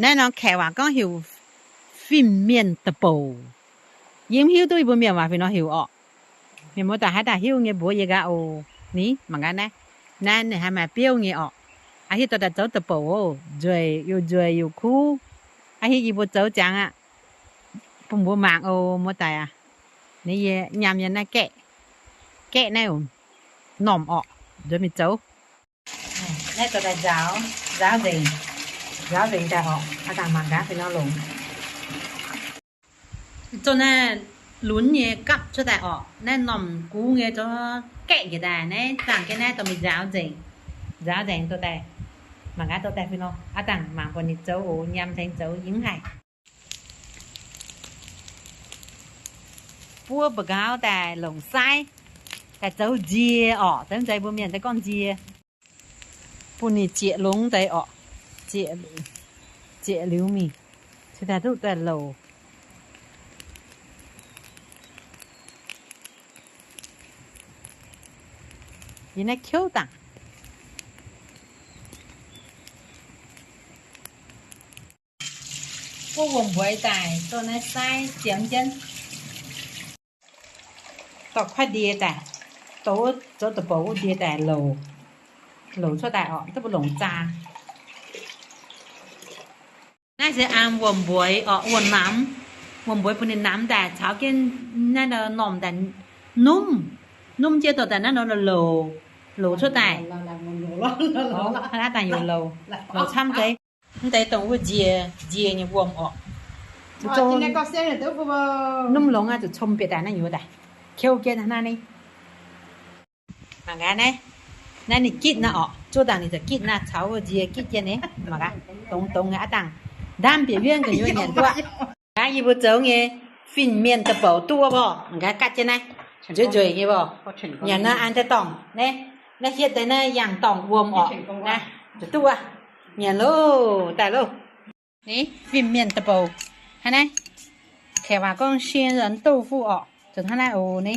Naaiv norm kaeqv waac gorngv heuc fin-mienh da'bouc. Yie mv hiuv duqv yie mbuo mienh waac fih nor heuc orqc. Mienh muoz-doic haaix dauh hiuv nyei mbuox yie nqaai oc. Ni, mangc gaax naaiv. Naaiv ninh haih maaih biouv nyei orqc. Aa hiuv dorh daaih zoux da'bouc oc. Nzueic, yaac nzueic yaac kuv. Aa hiuv yie mbuo zoux jangx aqv. Bun mbuo mangc oc, muoz-doic aac. Naaiv yie nyaam nyei naaiv gaeqv. Gaeqv naaiv oc. Normh orqc. Nzuonx mingh zoux. Naaiv dorh daaih nzaaux, nzaaux nzengc. Nzaaux nzengc daaih orqc. Aa dangh mangc gaax fih nor longx. Zorqv naaiv lunx nyei gapv cuotv daaih orqc. Naaiv normh gux nyei zorqv gaeqv njiec daaih. Naaiv dangh jienv naaiv dorh mingh nzaaux nzengc. Nzaaux nzengc dorh daaih. Mangc gaax dorh daaih fih nor. Aa dangh mangc buatc ninh zoux oc, nyaam tengx zoux yie mv haih. Buov mba'nqaauv daaih longc saaiv, daaih zoux nzie orqc. Deix mv zeiz mbuo mienh daaih gorngv nzie. Bun ninh zieqc longx deix orqc. Zieqc, zieqc liuz mingh, cingx daaih duqv daaih louc. Yie naaiv kiouv dangc. Buov wuom-mbueix daaih, dorh naaiv saaiv ziemx jienv. Dorh kuaaiv ndie daaih, dorh wuov zoux da'bouc wuov ndie daaih louc, louc cuotv daaih orqc, duqv mbuo longc zaah. Naaiv se aam wuom-mbueix orqc, wuom-namx. Wuom-mbueix bun ninh namx daaih caux jienv naaiv normh daaih numv, numv jienv dorh daaih naaiv nor louc, louc cuotv daaih. Aav dangh youc louc, louc camv deix. Mv deix dongh wuov nzie, nzie nyei wuom orqc. Numv longx aqv, zuqc com bieqc daaih naaiv nyuoz daaih, keuv jienv naaiv ni. Mangc gaax naaiv, naaiv ninh gitv naaiv orqc, zuov dangh ninh zaqc gitv naaiv, caux wuov nzie gitv jienv ni. Mangc gaax, dongz dongz aqv dangh. Ndaamv bieqc mienv gu'nyuoz nyanc duqv. Gaax yie mbuo zoux nyei fin-mienh da'bouc duqv wuov mborqc. Mangc gaax gatv jienv naaiv, nzueic nzueic nyei mborqc. Nyanc naaiv an daaih dorngc naaiv, naaiv hietv deix naaiv yangh dorngc wuom orqc. Naaiv zuqc duqv aqv. Nyanc loh, daaih loh. Ni, fin-mienh da'bouc. Hnangv naaiv, kaeqv waac gorngv 仙人豆腐 orqc. Zuqc hnangv naaiv oc ni.